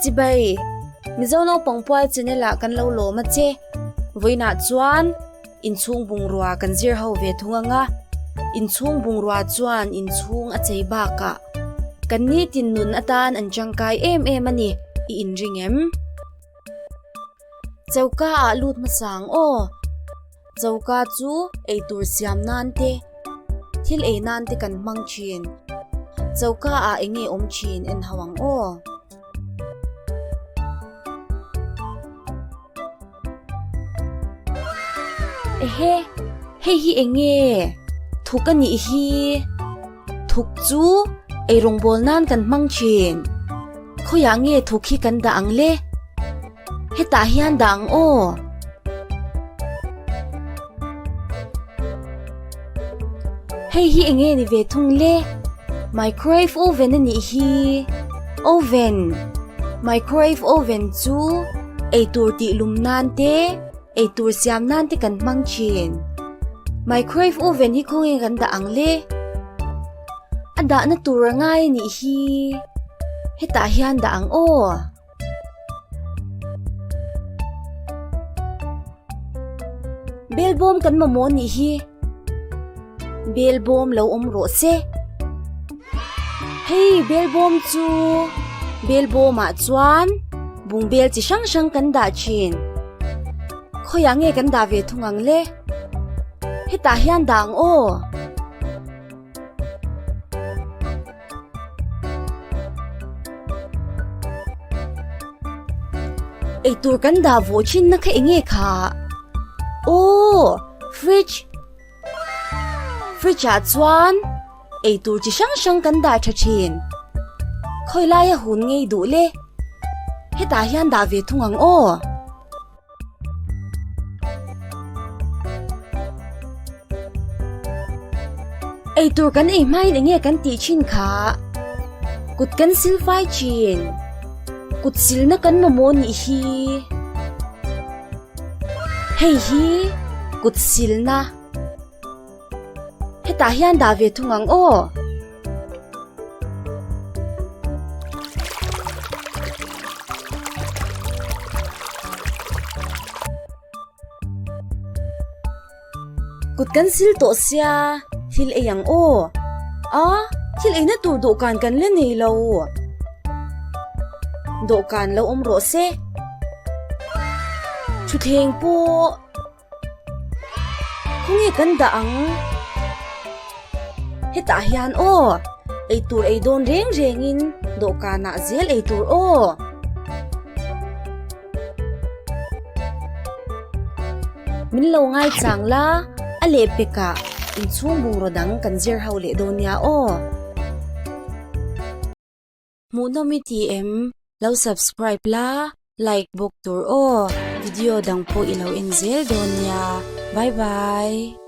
Chibai, Mizo naupang pual channel ah kan lo lawm a che. Vawiinah chuan inchhung bungrua kan zir ho ve thung ang a, inchhung bungrua chuan inchhung a chei bakah kan nitin nun atan an tangkai em em a ni i inring em? Choka ah lut hmasa ang aw. Choka chu eitur siam nan te, thil ei nan te kan hmang thin. Choka ah eng nge awm thin en ho ang aw. Ehe, hei hi eng nge? Thuk a nih hi. Thuk chu eirawngbawl nan kan hmang thin. Khawiah nge thuk hi kan dah ang le? Hetah hian dah ang aw. Hei hi eng nge ni ve thung le? Microwave oven a nih hi. Oven. Microwave oven chu eitur tih lum nan te, eitur siam nan te kan hmang thin. Microwave oven hi khawnge kan dah ang le? A dahna tur a ngai a nih hi. Hetah hian dah ang aw. Belbawm kan mamawh nih hi. Belbawm lo awm rawh se. Hei belbawm chu belbawmah chuan bungbel chi hrang hrang kan dah thin. Khawiah nge kan dah ve thung ang le? Hetah hian dah ang aw. Eitur kan dah vawh thin na kha eng nge kha? Aw fridge fridge ah chuan eitur chi hrang hrang kan dah tha thin. Khawi laia hun ngei duh le? Hetah hian dah ve thung ang aw. Eitur kan ei hmain enge kan tih thin kha? Kut kan sil fai thin. Kut silna kan mamawh nih hi. Hei hi kut silna. Hetah hian dah ve thung ang aw. Kut kan sil tawh sia thil ei ang aw. A thil eina tur dawhkan kan la nei lo. Dawhkan lo awm rawh se. Thutthleng pawh. Khawnge kan dah ang? Hetah hian aw, eitur ei dawn reng rengin dawhkanah zel eitur aw. Min lo ngai chang la, a lehpekah inchhung bungraw dang kan zir ho leh dawn nia aw. Hmuhnawm i ti em? Lo subscribe la, like bawk tur aw. Video dang pawh i lo en zel dawn nia. Bye bye.